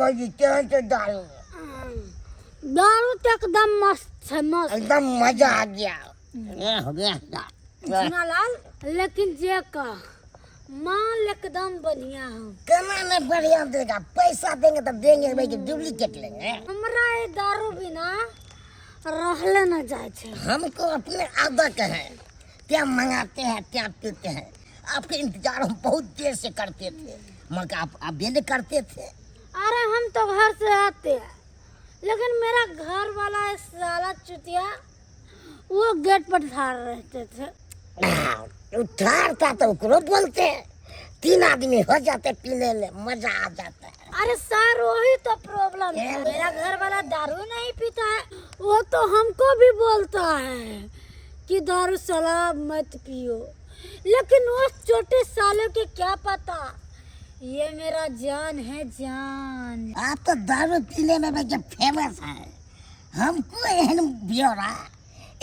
भौजी केहन छै दारू? दारू तो एकदम मस्त छै, मस्त। एकदम मजा आ गया, ये हो गया। झुनालाल, लेकिन जे कह, माल एकदम बढ़िया है। केना नहीं बढ़िया देगा? पैसा देंगे तब देंगे भाई, डुप्लीकेट लेंगे? हमरा ये दारू बिना रहले न जाए छै। हमको अपने आदत है, क्या मंगाते हैं, क्या पीते हैं। आपके इंतजार हम बहुत देर से करते थे, मगर आप ये नहीं करते थे। अरे हम तो घर से आते हैं, लेकिन मेरा घर वाला है साला चुतिया, वो गेट पर ठाड़ रहते थे। ठाड़ था तो ओकरो बोलते हैं, 3 आदमी हो जाते पीने में, मजा आ जाता है। अरे सर वही तो प्रॉब्लम है, मेरा घर वाला दारू नहीं पीता है, वो तो हमको भी बोलता है कि दारू शराब मत पियो, लेकिन उस छोटे साले के क्या पता ये मेरा जान है जान। आप तो दारू पीने में भी फेमस है, हमको एहन ब्योरा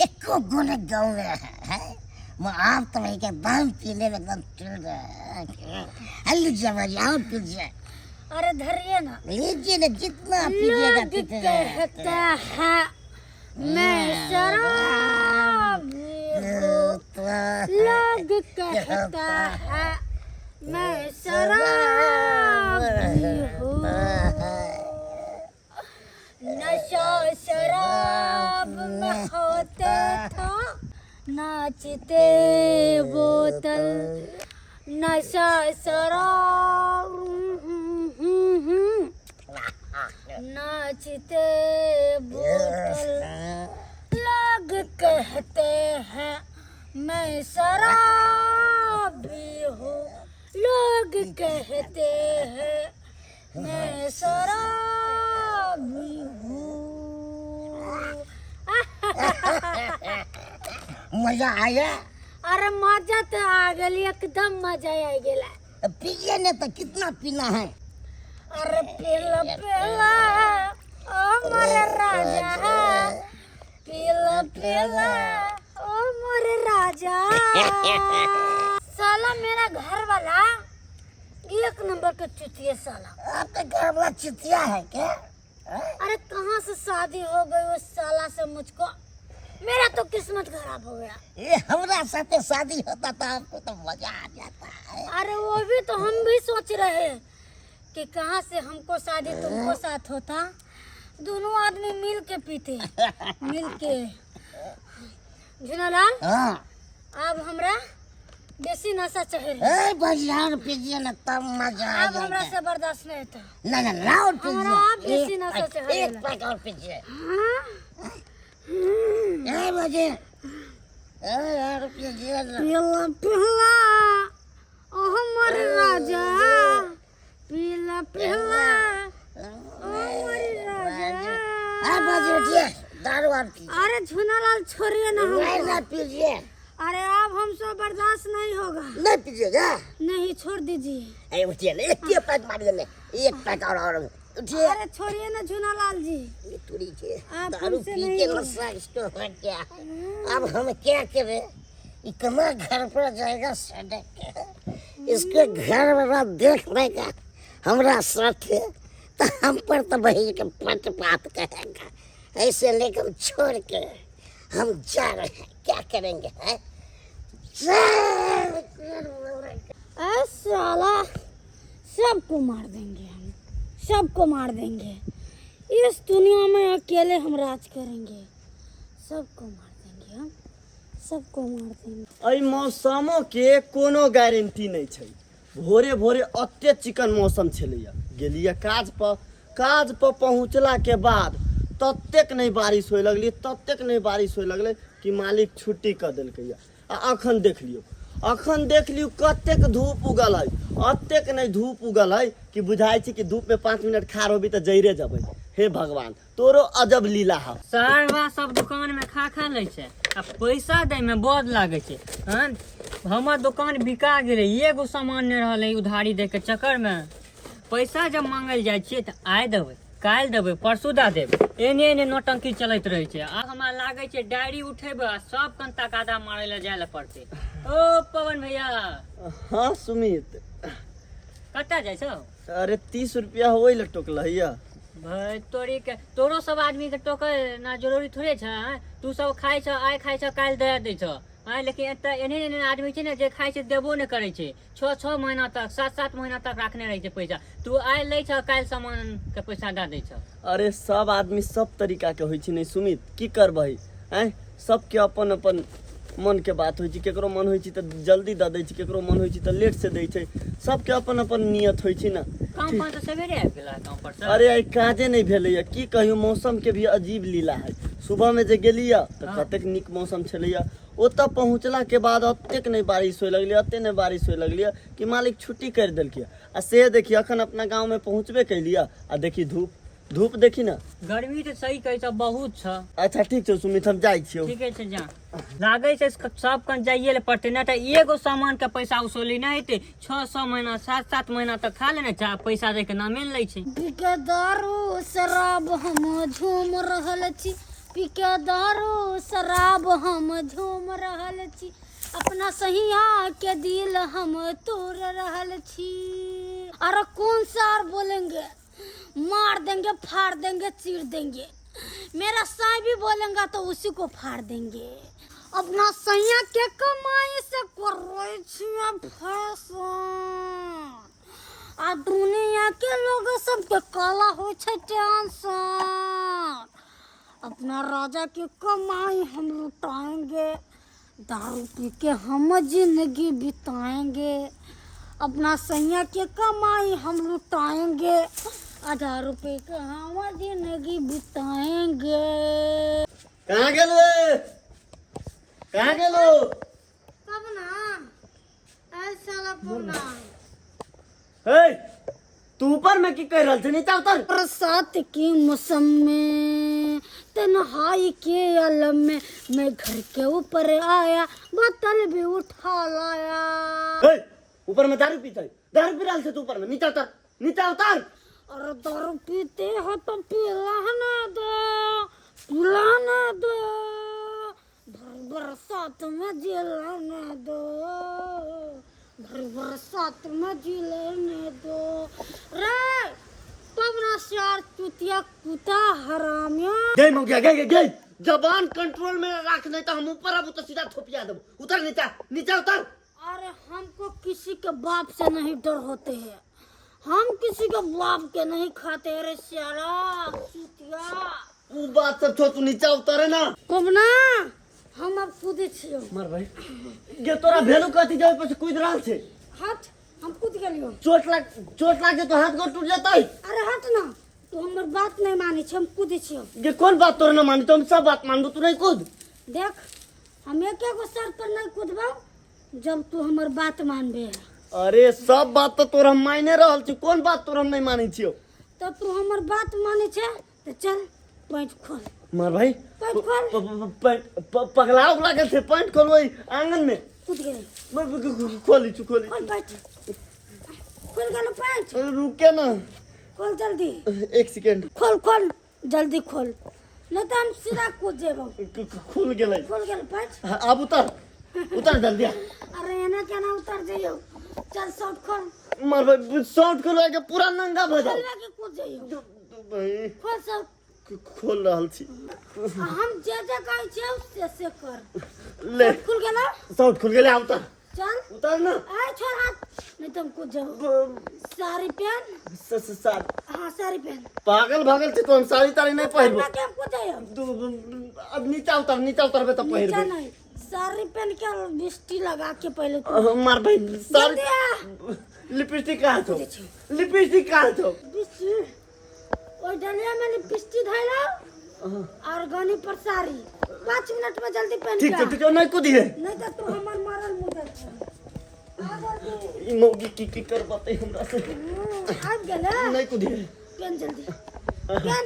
एको गोने गाँव में है, है? वो आप तो वही के दारू पीने में एकदम चल रहे हैं। लीजिए भाई, और पीजिए। अरे धरिए ना। लीजिए ना, जितना पीजिएगा लोग तितना। कहते हैं मैं शराबी हूँ, लोग कहता है मैं शराबी हूँ, नशा शराब में होते था नाचते बोतल, नशा शराब नाचते बोतल, लोग कहते हैं मैं शराबी हूँ, लोग कहते हैं मैं शराबी हूँ। मजा आया? अरे मजा तो आ गई, एकदम मजा आ गया। पीजिए ना, तो कितना पीना है? अरे पीला पीला ओ मोरे राजा, पीला पीला ओ मोरे राजा। साला मेरा घर वाला एक नंबर का चुतिया साला। आपका घर वाला चुतिया है क्या? अरे कहाँ से शादी हो गई उस साला से मुझको, मेरा तो किस्मत खराब हो गया। ये हमरा साथे शादी होता तो आपको तो मजा आ जाता है। अरे वो भी तो हम भी सोच रहे हैं कि कहाँ से हमको शादी तुमको साथ होता, दोनों आदमी मिल के पीते मिल के। झुनालाल, हाँ। अब हमरा बेसी नशा चाहिए। ए बाजार पीजिए ना तब मजा आ अब हमरा जाएगा। से बर्दाश्त नहीं होता। ना ना ना, और पीजिए। हमरा अब बेसी एक नशा पैक, चाहिए। एक पैक और पीजिए। हाँ? ए बाजी, ए और पीजिए ना। पीला पीला ओ हमर राजा, पीला पीला ओ मोर राजा। ए बाजी उठिए, दारू और पीजिए। अरे झुनालाल छोड़िए ना नहीं हमको। ना पीजिए। अरे अब हमसे बर्दाश्त नहीं होगा। नहीं पीजिएगा? नहीं, छोड़ दीजिए। अरे उठिए ना, एक पैक मारिए ना, एक पैक और उठिए। अरे छोड़िए ना झुनालाल जी। ये थोड़ी के आप दारू हमसे पी नहीं के होगा। नशा इसको हो गया, अब हम क्या करें? इतना घर पर जाएगा सड़क के, इसके घर वाला देख लेगा हमरा साथ तो हम पर तो वही के पट पात कहेगा। ऐसे लेकर छोड़ के हम जा रहे हैं, क्या करेंगे हैं? ऐ साला सबको मार देंगे हम, सबको मार देंगे। इस दुनिया में अकेले हम राज करेंगे, सबको मार देंगे हम, सबको मार देंगे। एहि मौसमो के कोनो गारंटी नहीं छै। भोरे भोरे अते चिकन मौसम छलैया, गेलियै काज पर, काज पर पहुँचला के बाद ततेक नहि बारिश होय लगलै, ततेक नहि बारिश होय लगलै कि मालिक छुट्टी कऽ देलकैया। आ अखन देख लियौ, अखन देख लियौ कतेक धूप उगल है, अतेक नहि धूप उगल है कि बुझाइ छै कि धूप में 5 मिनट खाड़ होबी तऽ जैरे जबै। हे भगवान, तोरो अजब लीला है। सारवा सब दुकान में खा खा लै छै आ पैसा दै में बड लागै छै। हँ, हमर दुकान बिका गेलै, एगो सामान नहि रहलै उधारी दै के चक्कर में। पैसा जब मांगल जाइ छियै तऽ आइ देबै, काल्हि देबै, परसू दए देब, एने एने नौटंकी चलैत रहै छै। आ हमरा लागै छै डायरी उठेबै आ सब कन तकादा मारै लए जाय लए पड़तै। ओ पवन भैया। हाँ सुमित। कतऽ जाइ छौ? अरे 30 रुपया होय लए टोकलहिया। भाई तोरी के, तोरो सब आदमी के टोकै ना जरूरी थोड़े छै, आँय? तू सब खाइ छ, आइ खाइ छ, काल्हि दए दै छ, आँय? लेकिन एतऽ एहन एहन आदमी छै ने जे खाइ छै, देबो नहि करै छै। 6-6 महीना तक, 7-7 महीना तक राखने रहै छै पैसा। तू आइ लै छ, काल्हि सामान के पैसा दए दै छ। अरे सब आदमी सब तरीका के होइ छै ने सुमित, की करबही, आँय? सबके अपन अपन मन के बात होइ छै। केकरो मन होइ छै तऽ जल्दी दऽ दै छै, केकरो मन होइ छै तऽ लेट से दै छै। सबके अपन अपन नियत होइ छै ने। काम पर तऽ सवेरे आबि गेला काम पर से? अरे आइ काजे नहि भेलैया, की कहियौ। मौसम के भी अजीब लीला है। सुबह में जे गेलियै तऽ कतेक नीक मौसम छलैया। ओतऽ पहुँचला के बाद एतेक नहि बारिश होय लगलै, एतेक नहि बारिश होय लगलै कि मालिक छुट्टी करि देलकै। आ से देखिए, अखन अपना गाँव में पहुँचबे कैलियै आ देखी धूप, धूप देखी ना। गर्मी तऽ सही कहै छ बहुत छ। अच्छा ठीक छौ सुमित, हम जाइ छियौ। ठीके छै, जा। लागै छै सब कन जाइए लए पड़तै, नहि तऽ एगो सामान के पैसा वसूली नहि हेतै। 6-6 महीना, 7-7 महीना तक खा लेने छै आ पैसा दै के नामे नहि लै छै। पी के दारू शराब हम झूम रहल छी, पी के दारू शराब हम झूम रहल छी, अपना सहिया के दिल हम तोड़ रहल छी। अरे कौन सा और बोलेंगे? मार देंगे, फाड़ देंगे, चीर देंगे। मेरा साई भी बोलेंगे तो उसी को फाड़ देंगे। अपना सैया के कमाई से करै छियै फैशन, आ दुनिया के लोग सबके काला होइ छै टेंशन। अपना राजा के कमाई हम लुटाएंगे, दारू पी के हम जिंदगी बिताएंगे। अपना सैया के कमाई हम लुटाएंगे, आ दारू पी के हम जिंदगी बिताएंगे। कहाँ गेलो ए? कहाँ गेलो? पबना ऐसा पबना। हे, तू ऊपर में की कर रहल छै? नीचा उतर। बरसात के मौसम में तन्हाई के आलम में मैं घर के ऊपर आया, बोतल भी उठा लाया। हे, ऊपर में दारू पीते, दारू पी रहल छै तू ऊपर में। नीचा उतर, नीचा उतर। और दारू पीते हो तो पिलाने दो, पिलाने दो, भर बरसात में जिलाने दो, भर बरसात में जिलाने दो। रे पवना चार चुतिया कुत्ता हरामिया। गई मौगिया, गई गई गई। जबान कंट्रोल में राख, नहीं तो हम ऊपर आबू तो सीधा थोपिया देबो। उतर नीचा, नीचा उतर। अरे हमको किसी के बाप से नहीं डर होते हैं, हम किसी के बाप के नहीं खाते। अरे साला चुतिया। ऊ बात सब छोड़, तू नीचा उतरे ना। पवना, हम अब कूदे छियो। मर भाई गे, तोरा भेलू कथी जाय पर से कूद रहल छै? हट, हम कूद गेलियो। चोट लाग जेतो, हाथ गोड़ टूट जेतै। अरे हट ना, तू हमर बात नहीं माने छै, हम कूदे छियो। गे, कोन बात तोरा न मानी? तो हम सब बात मानबो, तू नहीं कूद। देख, हम एक एगो शर्त पर नहीं कूदबो, जब तू हमर बात मानबे। अरे सब बात तो तोरा हम मायने रहल छी, कोन बात तोरा हम नहीं मानै छियो? तो तू हमर बात माने छै तो चल, पैंट खोल। मार भाई। पैंट खोल। पैंट पगला उगला गेल छै? पैंट खोलबै आंगन में? कूद गेलै। खोली छु, खोली। खोल पैंट, खोल गेलो पैंट। रुके ना। खोल जल्दी। एक सेकेंड। खोल, खोल जल्दी खोल, नहीं तो हम सीधा कूद जेबो। खुल गेलै। खोल गेल पैंट? आब उतर, उतर जल्दी आ। अरे एना केना उतर जइयो? चल, शर्ट खोल। मार भाई, शर्ट खोलवा के पूरा नंगा भ जाओ। खोलवा के कूद जइयो। भाई। खोल शर्ट। खोल रहल छी। आ हम जे जे कहै छियै से से कर। ले। खुल गेलो? शर्ट खुल गेलै, आब उतर। चल। उतर ना। आय छोड़ हाथ, नहीं तो हम कूद जाओ। साड़ी पहन। हाँ, साड़ी पहन। पागल भागल छी तो? हम साड़ी ताड़ी नहीं पहिरबो। खोलवा के हम कूद जाइयो। अब नीचा उतर, नीचा उतरबे तऽ नीचा पहिरबे। नहीं, साड़ी पहन के लिपस्टिक लगा के पहले तू। मार भाई, साड़ी जल्दी आ। लिपस्टिक कहाँ छौ? लिपस्टिक कहाँ छौ? लिपस्टिक ओहि डलिया में लिपस्टिक धैलो और गनी पर साड़ी, 5 मिनट में जल्दी पहन ठीक के छौ। आ। ठीक छौ, नहीं कूदिहे। नहीं तो तू हमर मरल मुदल छौ। आ जल्दी। ई मौगी की की कर बतै हमरा से। आबि गेलै। नहीं कूदिहे। पहन, जल्दी पहन।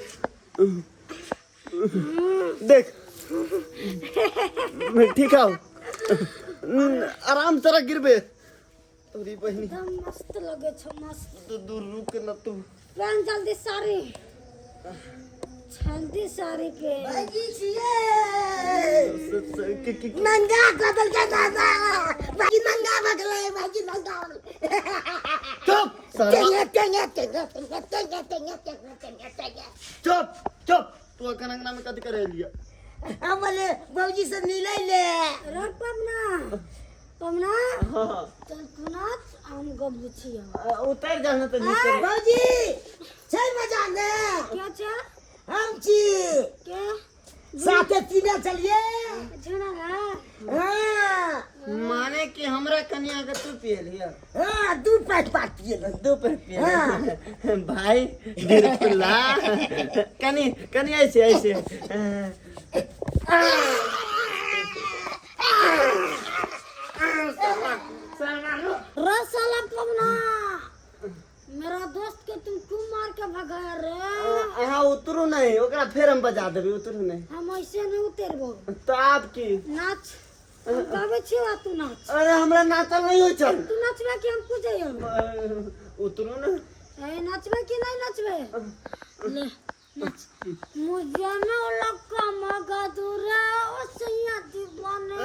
देख, ठीक है, आराम से रख, गिरबे तोरी बहिनी। एकदम मस्त लगे छौ, मस्त। तू दूर रुक न तू। पहन जल्दी साड़ी, जल्दी साड़ी पहन। नंगा कऽ देलकै दादा, भाजी नंगा भऽ गेलै, भाजी नंगा भऽ गेलै। चुप शराब टेंगे टेंगे टेंगे टेंगे टेंगे टेंगे टेंगे टेंगे चुप चुप, तू अखन अंगना में कथी करे लिया? हम बोले भौजी से मिले ले। रख पवना, पवना। हाँ। चल तू नाच, हम गबू छियो। उतर जा ना तो नीचे। भौजी छै मजा ने? क्या छे? हम छी। के? साथे पीने चलिए। झुना ना। हाँ। माने कि हमरा कनिया के तू पिए लिया? हाँ, दू पैक पाट पिए। दू पैक पिए भाई दिलखुला। कनी कनी ऐसे ऐसे। रे साला पवना, मेरा दोस्त के तुम क्यों मार के भगाया रे? अहाँ उतरू नहीं, ओकरा फेर हम बजा देबै, उतरू नहीं। हम ऐसे नहीं उतरबो। तो आप की नाच, हम गाबै छियो आ तू नाच। अरे हमरा नाचल नहीं होइ छल। तू नाचबे कि हम पूजैयो? उतरू ना। ए नाचबे कि नहीं नाचबे? ले नाच। मुझे न लगा मगा दूरा ओ सैया दीवाने,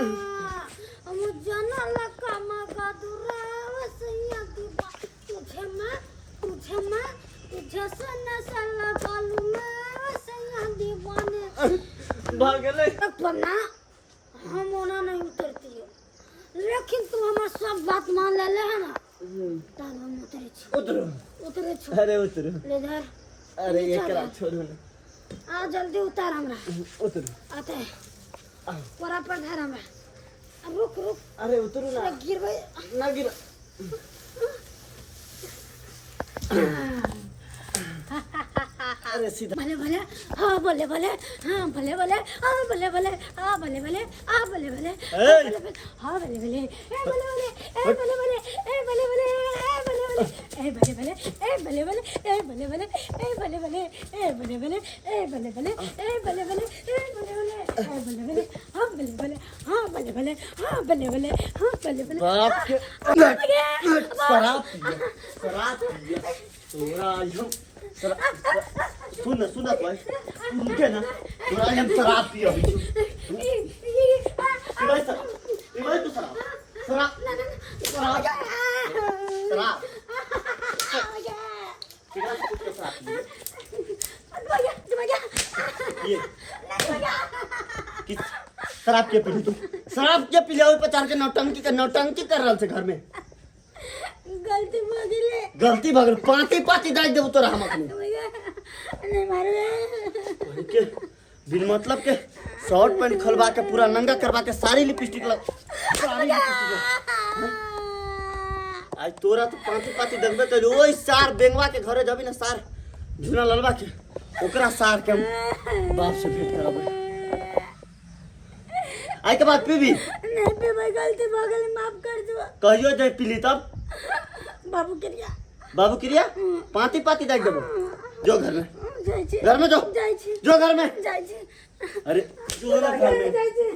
मुझे न लगा मगा दूरा ओ सैया दीवाने, तुझे मैं तुझे मैं तुझे से नशा लगा लूं मैं ओ सैया दीवाने। भऽ गेलै। पन्ना, हम ओना नहीं उतरती हो, लेकिन तुम हमार सब बात मान ले ले है ना, तब हम उतरे छी। उतरू। उतरे छी। अरे उतरू। ले धर। अरे एकरा छोड़ू ना। आ जल्दी उतार हमरा। उतरू। आते परा पर धर हमरा। अब रुक रुक। अरे उतरू ना। अरे गिरबै। ना गिर। अरे सीधा। भले भले हाँ भले भले हाँ भले भले हाँ भले भले हाँ भले भले हाँ भले भले ए! भले भले हाँ भले भले ए भले भले ए भले भले ए भले भले ए भले भले ए भले भले ए भले भले ए भले भले ए भले भले ए भले भले ए भले भले ए भले भले ए भले भले ए भले भले हाँ भले भले हाँ भले भले हाँ भले भले हाँ भले भले। बाप के शराब पिया, शराब पिया तोरा आज हम शराब। सुन ना, सुन ना भाई, तू रुके ना, तोरा आज हम शराब पिया। पीबै शराब? पीबै तू शराब? शराब शराब शराब केकरा से पूछ के शराब पीबै? ये कि शराब के पीली तू? शराब के पीले? ओहि पर चढ़ के नौटंकी के नौटंकी कर रहल छै घर में। गलती भऽ गेलै। गलती भऽ गेल? पाँति पाँति दागि देबौ तोरा हम अखनी। नहीं मारबे। वही के बिन मतलब के शर्ट पैंट खोलवा के पूरा नंगा करवा के सारी लिपस्टिक लग, सारी लिपस्टिक लग। आज तोरा तो पाँति पाँति देखबे कइलू। ओहि सार बेंगवा के घरे जबी ना, सार झुना ललवा के, ओकरा सार के हम बाप से भेंट करबै। आइ के बाद पीबी? नहीं पीबै, गलती भऽ गेलै, माफ कर दो। कहियो जे पीली तब? बाबू क्रिया। बाबू क्रिया, पाँति पाँति दागि देबो। जो घर में। जाइ छी। घर में जो। जाइ छी। जो घर में। जाइ छी। अरे जो ना घर में। जाइ छी।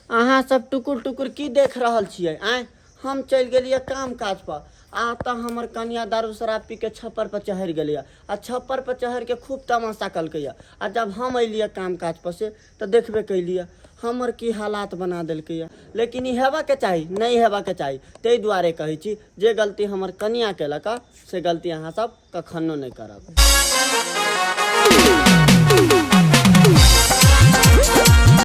अहाँ सब टुकुर टुकुर की देख रहल छियै? आँय, हम चलि गेलियै काम काज पर आ तऽ हमर कनिया दारू शराब पी के छप्पर पर चढ़ि गेलैया आ छप्पर पर चढ़ि के खूब तमाशा कलकैया। आ जब हम अयलियै काम काज पर से तऽ देखबे कैलियै हमर की हालात बना देलकैया। लेकिन ई हेबाके चाही नहि हेबाके चाही, ताहि दुआरे कहै छी जे गलती हमर कनिया केलक से गलती अहाँ सब कखनो नहि करब।